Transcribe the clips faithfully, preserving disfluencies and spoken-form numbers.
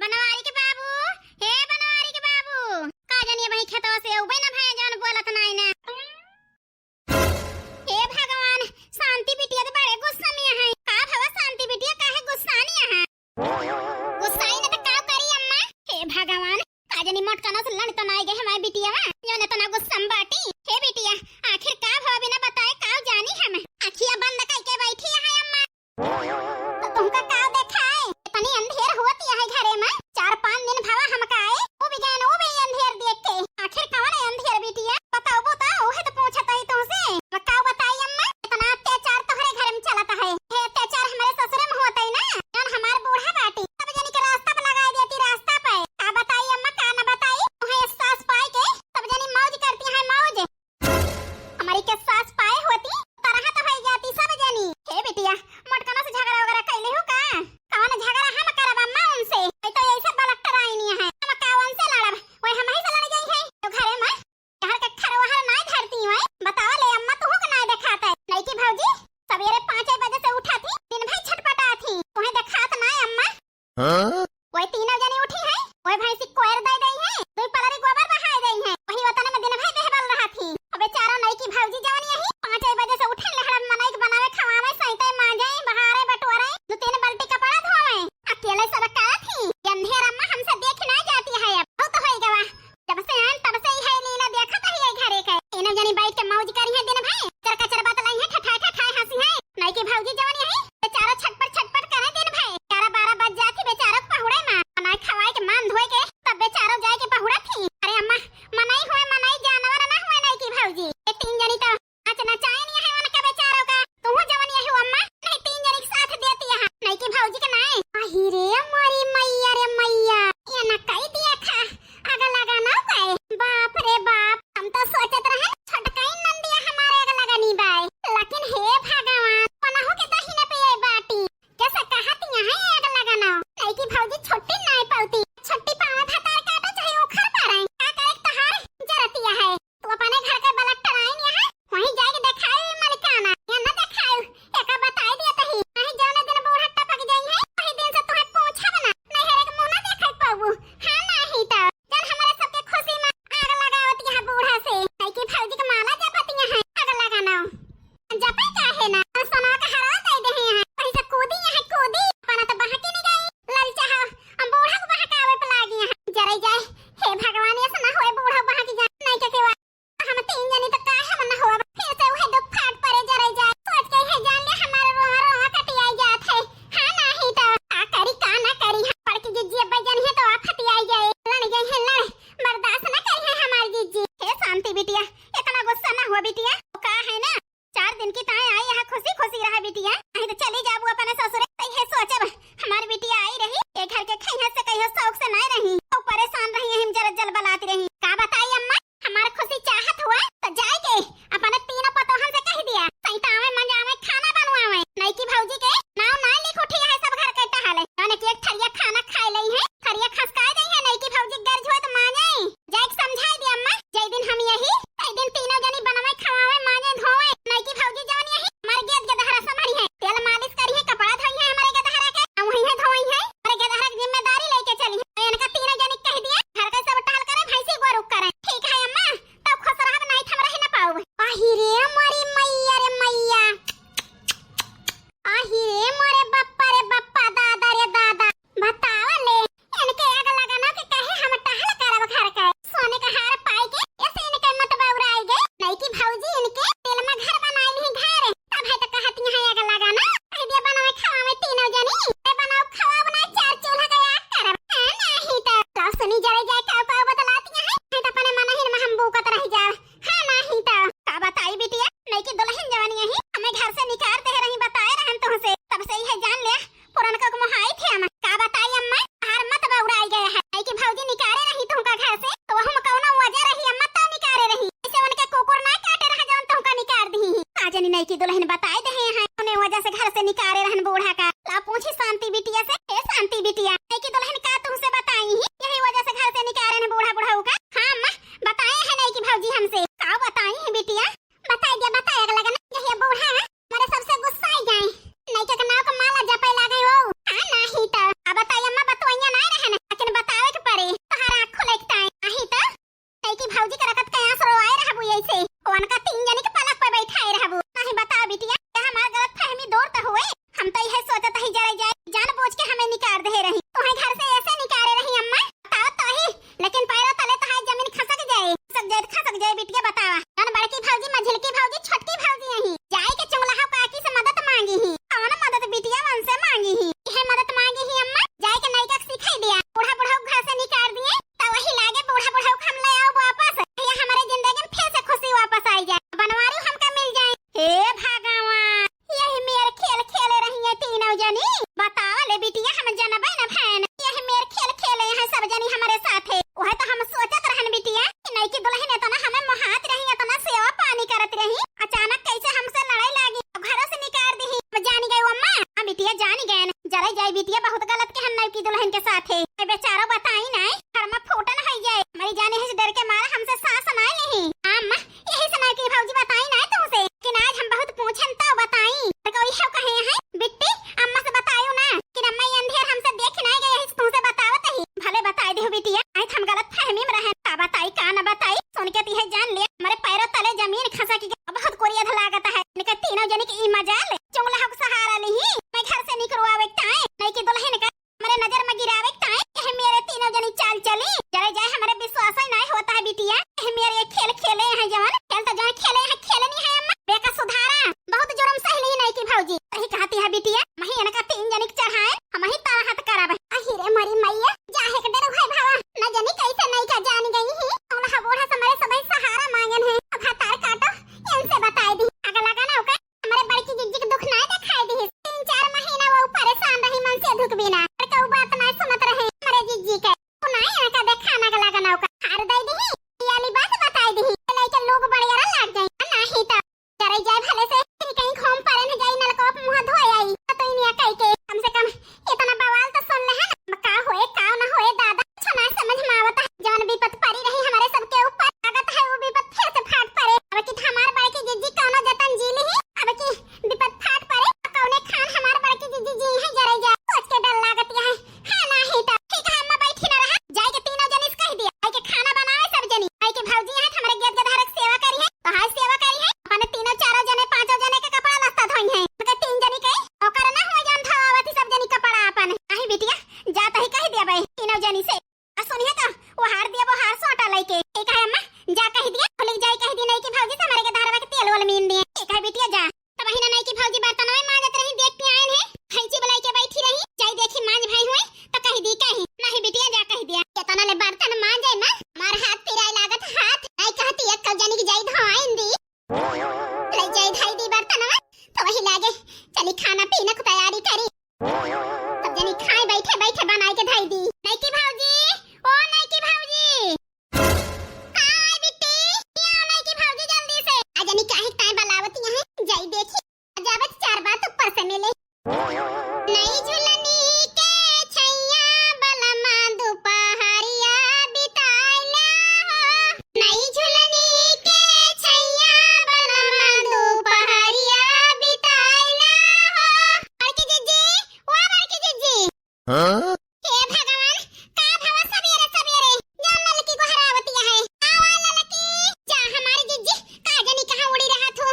बनवारी के बाबू, हे बनवारी के बाबू, का जानी अबहीं खेतवा से अउबे ना भए जौन बोलत नाई ना। हे भगवान, शांति बिटिया तो बड़े गुस्सा में है। का भवा शांति बिटिया, काहे गुस्सानी है? गुस्साई न त का करी अम्मा? हे भगवान, का जानी मोटकना से लड़ तो नाई गए हमारी बिटिया, जौन इतना गुस्सा में बाटी। हे बिटिया, आखिर का भवा बिना बताए का जानी हम? अखिया बंद कइके बैठी है अम्मा। तो तुमका का देखाए? इतनी अंधेर होती है घरे में। चार पाँच दिन भवा हमका आए, वो भी गए, वो भी अंधेर देख के। आखिर कौन है अंधेर बिटिया? बताओ, बताओ, उहे तो पूछत ही तुमसे। मैं का बताई अम्मा? इतना अत्याचार तोहरे घर में चलत है। हे अत्याचार हमारे ससुरे में होत है ना, जौन हमार बूढ़ा बाटी। सब जनी के रास्ता पे लगाई देती, रास्ता पे। का बताई अम्मा, का न बताई? उहे सास पाई के सब जनी अरे बताई नाय, घर में फूटन होइ जाए। मरी जाने है डर के मारा हमसे सास नाय लिही। अम्मा, यही से नाय कि भौजी बताई नाय तुमसे, लेकिन आज हम बहुत पूछन तो बताई। तो कोई है कहे है, बिट्टी, अम्मा से बतायो ना, कि अम्मा ये अंधेर हमसे देख नाय गए, यही से तुमसे बतावत ही। भले बताई देहु बिटिया, नाय तो हम गलत फहमी में रहन, का बताई, का न बताई, सुन के तिहे जान ले, हमरे पैरों तले जमीन खसक गई, बहुत कोरियत लागत है। इनका तीनों जनी के ई मजाल, चुंगला हक सहारा लिही, मैं घर से निकरवावे ताए, नाय कि दुल्हन का हमरे नजर में गिरावे ताए, यह मेरे तीनों जनी चाल चली। जरे जाए, हमरे विश्वास ही नाय होता है बिटिया, यह मेरे खेल खेले हैं जवन, खेल तो जवन खेले हैं, खेलनी है अम्मा, बेका सुधारा, बहुत जुर्म सहली नाय कि भौजी, सही कहती है बिटिया, मही इनका तीन जनी के चढ़ाए, हम ही तारा हाथ करब। अही रे मरी मैया, जाहे के डर है भावा, न जनी कैसे नाय का जान गई ही, हम हा बूढ़ा से हमरे सबही सहारा मांगन है, अब हतार काटो, इनसे बताई दी, आग लगा ना ओकर। हमरे बड़की जिज्जी के दुख नाय देखाई दिहिस। तीन चार महीना वो परेशान रही मन से दुख बिना। पर कहू बात नाय सुनत रहे हमरे जिज्जी के। तू नाय आका देखा ना गला गना ओकर। हार दई दिही। ये वाली बात बताई दिही। लइके लोग बड़ियारा लाग जाई। नाही तो डरे जाए भले से। फिर कहीं घूम परे न जाई नलकोप मुंह धोए आई। तो इनिया कह के कम से कम इतना बवाल तो सुन ले है ना। का होए का ना होए दादा। कुछ ना समझ में आवत है। जौन विपत परी रही हमरे सबके ऊपर। लागत है वो विपत फिर से फाट परे। अब की हमार बड़की जिज्जी कौनो जतन जी लिही। अब की विपत फाट परे, कौने खान हमार बड़की जिज्जी जी है जरे जा, सोच के डर लागत है। हाँ, नाही तो ठीक है, अम्मा बैठी ना रहा, जाए के तीनों जनी से कह दिया, आई के खाना बनावे सब जनी, आई के भौजी है, हमरे गेद गधारक सेवा करी है, तो हाय सेवा करी है, अपने तीनों चारों जने, पांचों जने के कपड़ा लत्ता धोई है, उनके तीन जनी के, ओकर ना हो जान धोवावती सब जनी कपड़ा अपन। नाही बिटिया, जात ही कह दिया भाई, तीनों जनी से। आ सुनिए तो, वो हार दिया, वो हार सोटा लइके। ठीक है अम्मा, जा कह दिया, खुली जाई कह दी, नाई की भौजी से हमरे के धारवा के तेल वोल मीन दिए। ठीक है बिटिया, जा। तब बहिना नाई की भौजी बर्तनवा मांजत रही, देख के आयन है, खैंची बुलाई के बैठी रही, जाई देखी मांज भाई हुए, तो कह दी कहीं, नहीं बिटिया जा कह दिया। केतना ले बर्तन मांजे ना, मार हाथ पिराए लागत हाथ, नाई कहती एक जनी की जाई धोआइन दी। ले जाई धाई दी बर्तनवा, तो वही लागे, चली खाना पीना की तैयारी करी। सब जनी खाए बैठे बैठे बनाए के धाई दी। नैकी भौजी, ओ नैकी भौजी। हाँ, आई बिट्टी, आओ नैकी भौजी जल्दी से। आ जनी काहे ताए बलावत यहाँ, जाई देखी। जावत चार बात ऊपर से मिले। नई झुलनी के छैया बलमा दुपहरिया बिताइला हो। नई झुलनी के छैया बलमा दुपहरिया बिताइला हो। बड़की जिज्जी, ओ बड़की जिज्जी। हाँ? हे भगवान, का भवा सबेरे सबेरे, जौन ललकी गोहरावती है। आवा ललकी, जा हमारी जिज्जी, का जनी कहाँ उड़ी रहा थू।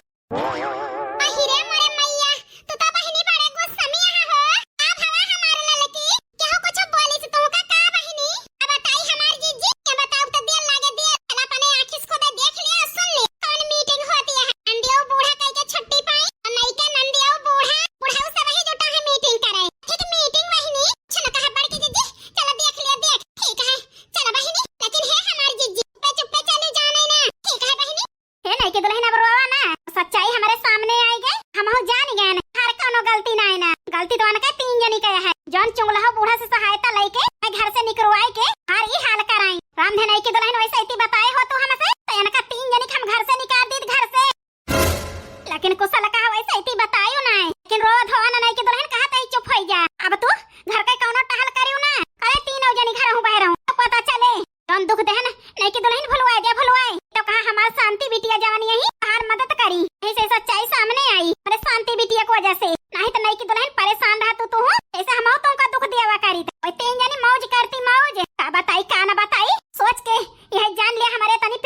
अहि रे मोरे मैया, तू तो बहिनी बड़े गुस्सा में यहाँ हो। का भवा हमार ललकी, केहू कुछ बोली से तुमका का बहिनी? अब बताई हमार जिज्जी, के बताओ तो दिल लागे दिल। चल अपने आँखी से खुदे देख लिया और सुन ले। कौन मीटिंग होती है? नंदियो बूढ़ा कह के छुट्टी पाई और नई के नंदियो बूढ़ा, बुढ़ऊ सब ही जुटा है मीटिंग करे। ठीक मीटिंग बहिनी, सुन कहा बड़की जिज्जी, चल देख लिया देख। ठीक है, चल बहिनी, लेकिन हे हमार जिज्जी, चुप्पे चुप्पे चली जाने ना। ठीक है बहिनी, हे नैकी दुल्हन अब रोवा ना, सच्चाई हमरे सामने आई गई, हमहू जान गए ना, हर कौनो गलती ना है ना, गलती तो उनके तीन जनी के है, जौन चुंगलहा बूढ़ा से सहायता लेके मैं घर से निकरवाए के हर ई हाल कराई। रामधन नैकी दुल्हन वैसे इतनी बताए हो तू हमसे, तो इनका तीन जनी के हम घर से निकाल दी घर से। लेकिन कुशल का वैसे इतनी बतायो ना है, लेकिन रोवा धोवा ना नैकी दुल्हन कहा तई चुप हो जा। अब तू घर के कौनो टहल करियो ना, अरे तीनों जनी घर हूँ बह रहूँ, तो पता चले। जौन दुख देहन, नैकी दुल्हन भुलवाए दे, भुलवाए। तो कहा हमार शांति बिटिया जवानी यही, हमार मदद करी। ऐसे सच्चाई सामने आई, अरे शांति बिटिया की वजह से। नहीं तो नैकी दुल्हन परेशान रहा तू, तू हो। ऐसे हम तुमका दुख दियावा करी। ओए तीन जनी मौज करती मौज। का बताई, का ना बताई, सोच के यह जान लिया हमारे तनी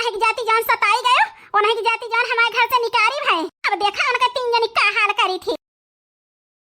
एक जाति जान सताई गयो, उन्हीं की जाति जान हमारे घर से निकारी भए। अब देखा उनका तीन जनी का हाल करी थी।